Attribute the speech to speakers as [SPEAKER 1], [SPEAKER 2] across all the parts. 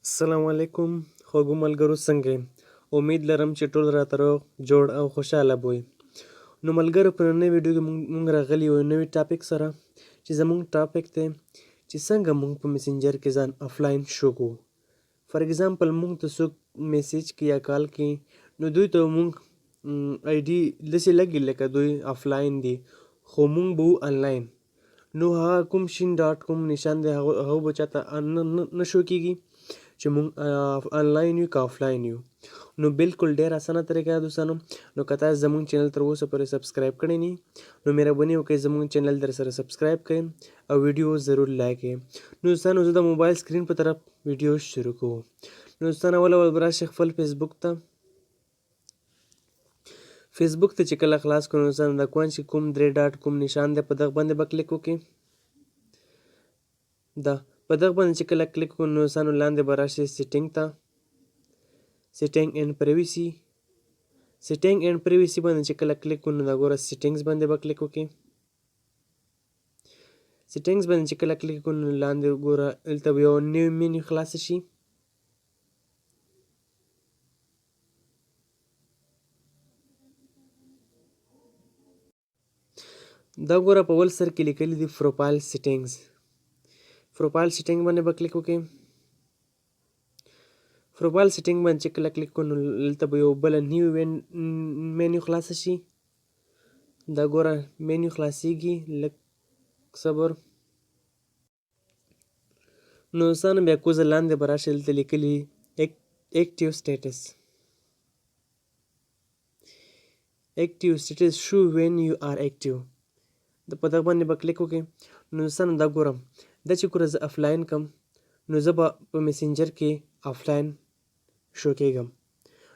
[SPEAKER 1] السلام علیکم خوږو ملګرو، څنګه یې؟ امید لرم چې ټول راته روغ جوړ او خوشحاله بوئ. نو ملګرو، په نننۍ ویډیو کې مونږ راغلي یو نوي ټاپک سره چې زمونږ ټاپک دی چې څنګه مونږ په میسنجر کې ځان افلاین شو کوو. فار اګزامپل، مونږ ته څوک میسج کوي یا کال کوي، نو دوی ته مونږ آی ډي داسې لګي لکه دوی افلاین دي، خو مونږ به وو انلاین. نو هغه کوم شین ډاټ کوم نشان دی، هغه به چاته نه شو کیږي چې مونږ انلاین یو که افلاین یو. نو بالکل ډیر اسانه طریقه ده دوستانو. نو که تاسو زمونږ چینل تر اوسه پورې سبسکرایب کړی نی، نو مهرباني وکړئ، زمونږ چینل در سره سبسکرایب کړئ او ویډیو ضرور لایک کړئ. نو دوستانو، زه د موبایل سکرین په طرف ویډیو شروع کوو. نو دوستانو، اول اول به راشئ خپل فیسبوک ته. فیسبوک ته چې کله خلاص کړو، نو ځان د کوان چې کوم درې ډاټ کوم نشان دی، په دغه باندې به کلیک وکړئ. دا په دغه باندې چې کله کلیک وکړو، نو ځانو لاندې به راشي سیټینګ ته، سیټینګ اینډ پریویسي. سیټینګ اینډ پریویسي باندې چې کله کلیک وکړو، نو دا ګوره سیټینګز باندې به کلیک وکړئ. سیټینګز باندې چې کله کلیک وکړو، نو لاندې ګوره دلته به یو نیو مینیو خلاصه شي. دا ګوره په ول سر کې لیکلي دي پروفایل سیټینګز. پروفایل سیټینګ باندې به کلیک وکړئ. پروفایل سیټینګ باندې چې کله کلیک کړو، نو دلته به یو بله نیو مینیو خلاصه شي. دا ګوره مینیو خلاصیږي، لږ صبر. نو دوستانو، بیا کوزه لاندې به راشي، دلته لیکلي اکټیو سټیټس. اکټیو سټیټس، شو وین یو آر اکټیو، د په دغه باندې به کلیک وکړئ. نو دوستانو، دا ګورم دا چې ګوره زه افلاین کم، نو زه به په میسنجر کې افلاین شو کېږم،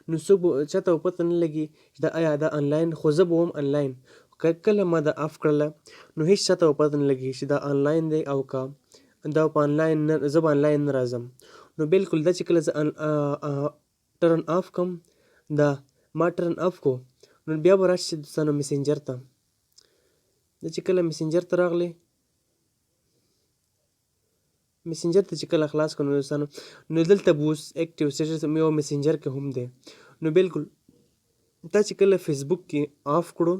[SPEAKER 1] نو څوک به چاته به پته نه لګي چې دا آیا دا انلاین، خو زه به وم انلاین. که کله ما دا اف کړله، نو هیڅ چاته به پته نه لګي چې دا انلاین دی او که دا په انلاین نه، زه به انلاین نه راځم. نو بالکل دا چې کله زه ټرن اف کوم، دا ما ټرن اف کو، نو بیا به راشي دوستانو میسنجر ته. دا چې کله میسنجر ته راغلی، میسنجر ته چې کله خلاص کړو دوستانو، نو دلته به اوس اکټیو سټیټس یو میسنجر کې هم دی. نو بالکل تا چې کله فیسبوک کې آف کړو،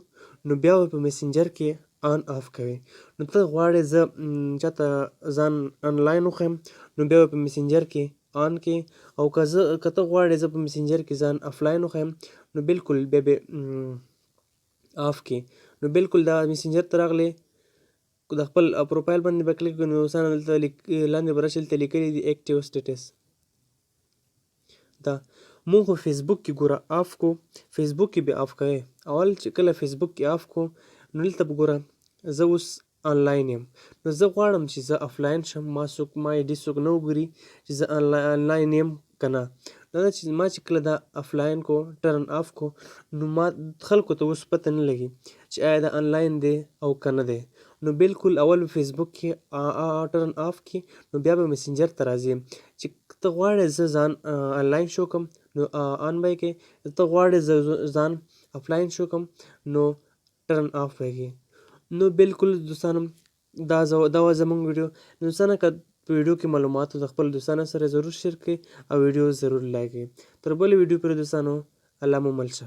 [SPEAKER 1] نو بیا به په میسنجر کې آن آف کوي. نو ته غواړې زه چاته ځان انلاین وښیم، نو بیا به په میسنجر کې آن کې، او که ته غواړې زه په میسنجر کې ځان افلاین وښیم، نو بالکل بیا به آف کې. نو بالکل دا میسنجر ته راغلی، د خپل پروفایل باندې به کلیک وکړو. نو دوستانو، دلته لاندې به راشي، دلته لیکلي دي اکټیو سټیټس. دا مونږ خو فیسبوک کې ګوره آف کو، فیسبوک کې به آف کوي. اول چې کله فیسبوک کې آف کو، نو دلته به ګوره زه اوس انلاین یم. نو زه غواړم چې زه افلاین شم، ما څوک ما آی ډي څوک نه وګوري چې زه انلاین یم که نه. دا چې ما چې کله دا افلاین کو، ټرن آف کو، نو ما خلکو ته اوس پته نه لګي چې آیا دا انلاین دی او که نه دی. نو بالکل اول به فیسبوک کې ټرن آف کې، نو بیا به میسنجر ته راځي چې ته غواړې زه ځان انلاین شو کوم، نو آن به یې کې، ته غواړې زه ځان افلاین شو کوم، نو ټرن آف به یې کې. نو بالکل دوستانو، دا وه زمونږ ویډیو. نو دوستانو، که په ویډیو کې معلوماتو، د خپل دوستانو سره ضرور شیر کړئ او ویډیو ضرور لایک کړئ. تر بلې ویډیو پورې دوستانو، الله مو مل شه.